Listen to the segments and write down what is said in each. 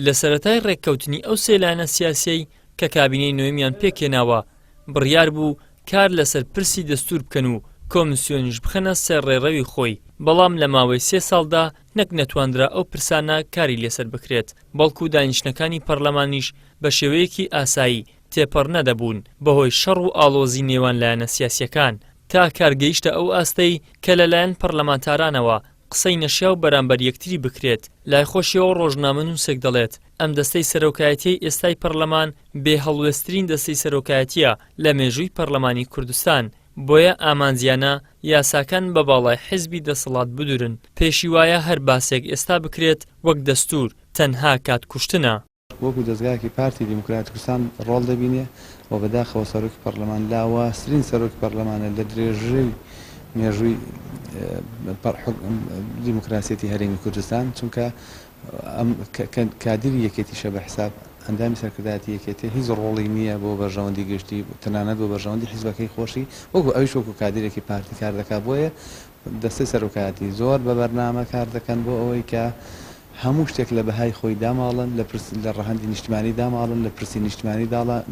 لە سەرەتای ڕێککەوتنی ئەو سێ لایەنە سیاسیەی کە کابینەی نۆیەمیان پێکهێناوە، بڕیار بوو کار لەسەر پرسی دەستوور بکەن و کۆمسیۆنیش بخەنە سەر ڕێڕەوی خۆی، بەڵام لە ماوەی سێ ساڵدا نەک نەتواندرا ئەو پرسانە کاری لەسەر بکرێت، بەڵکو دانیشتنەکانی پەرلەمانیش بە شێوەیەکی ئاسایی تێپەڕ نەدەبوون بەهۆی شەڕ و ئاڵۆزی نێوان لایەنە سیاسیەکان، تا کار گەیشتە ئەو ئاستەی کە لەلایەن پەرلەمانتارانەوە قسەی نەشیاو بەرامبەر یەکتری بکرێت، لای خۆشیەوە ڕۆژنامەنووسێک دەڵێت، ئەم دەستەی سەرۆکایەتیەی ئێستای پەرلەمان بێ هەڵوێسترین دەستەی سەرۆکایەتیە لە مێژووی پەرلەمانی کوردستان، بۆیە ئامانجیانە یاساکان بە باڵای حیزبی دەسەڵات بدورن، پێشی وایە هەر باسێک ئێستا بکرێت وەک دەستور تەنها کات کوشتنە. وەکو دەزگایەکی پارتی دیموکراتی کوردستان ڕۆڵ دەبینێ و بەداخەوە سەرۆکی پەڕلەمان لاوازترین سەرۆکی پەڕلەمانە لە درێژەی مێژووی دیموکراسیەتی هەرێمی کوردستان چونکە ئەم کادری یەکێتیشە بە حساب ئەندامی سەرکردایەتی یەکێتی هیچ ڕۆڵی نییە بۆ بەرژەوەندی گشتی تەنانەت بۆ بەرژەوەندی حیزبەکەی خۆشی وەکو ئەویش وەکو کادرێکی پارتی کار دەکات بۆیە دەستەی سەرۆکایەتی زۆر بە بەرنامە کار دەکەن بۆ ئەوەی کە هەموو شتێک لە بەهای خۆی داماڵن، لە پرس لە ڕەهەندی نیشتمانی داماڵن، لە پرسی نیشتمانی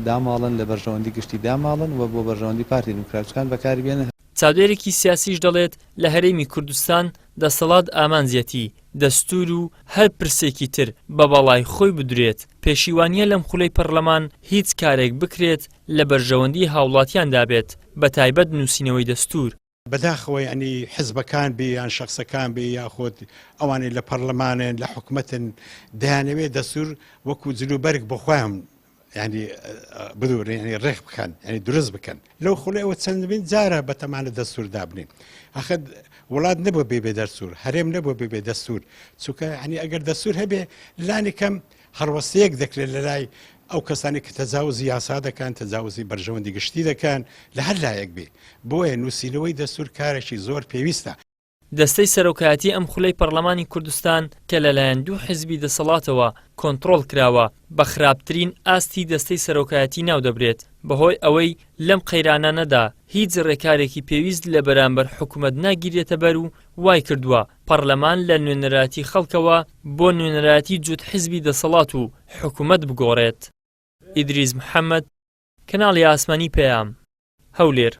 داماڵن، لە بەرژەوەندی گشتی داماڵن و بۆ بەرژەوەندی پارتی دیموکراتەکان بەکاری بێنن. چاودێرێکی سیاسیش دەڵێت، لە هەرێمی کوردستان دەسەڵات ئامانجیەتی دەستوور و هەر پرسێکی تر بە باڵای خۆی بدورێت، پێشی وانیە لەم خولەی پەڕلەمان هیچ کارێک بکرێت لە بەرژەوەندی هاوڵاتیاندا بێت، بەتایبەت نووسینەوەی دەستوور. بەداخەوە یانی حزبەکان بێ یان شەخسەکان بێ یاخود ئەوانەی لە پەرلەمانن لە حکومەتن دەیانەوێت دەستور وەکو جلوبەرگ بۆ خۆیان ینی بدورن ینی ڕێک بخەن ینی دروست بکەن لەو خولەوە چەندین جارە بەتەمانە دەستور دابنین ئەخە وڵات نەبوو بێ بێ دەستور هەرێم نەبوو بێ بێ دەستور چونکە ینی ئەگەر دەستور هەبێ لانی کەم هەڵوەستەیەک دەکرێت لە لای ئەو کەسانەی کە تەجاوزی یاسا دەکەن، تەجاوزی بەرژەوەندی گشتی دەکەن، لە هەر لایەک بێ. بۆیە نووسینەوەی دەستوور کارێکی زۆر پێویستە. دەستەی سەرۆکایەتی ئەم خولەی پەڕلەمانی کوردستان کە لەلایەن دوو حزبی دەسەڵاتەوە کۆنتڕۆڵ کراوە، بە خراپترین ئاستی دەستەی سەرۆکایەتی ناودەبرێت، بەهۆی ئەوەی لەم قەیرانانەدا هیچ ڕێکارێکی پێویست لە بەرامبەر حکومەت ناگیرێتەبەر و وایکردووە پەڕلەمان لە نوێنەرایەتی خەڵکەوە بۆ نوێنەرایەتی جووت حزبی دەسەڵات و حکومەت بگۆڕێت. ئیدریس محەمەد، کەناڵی ئاسمانی پەیام، هەولێر.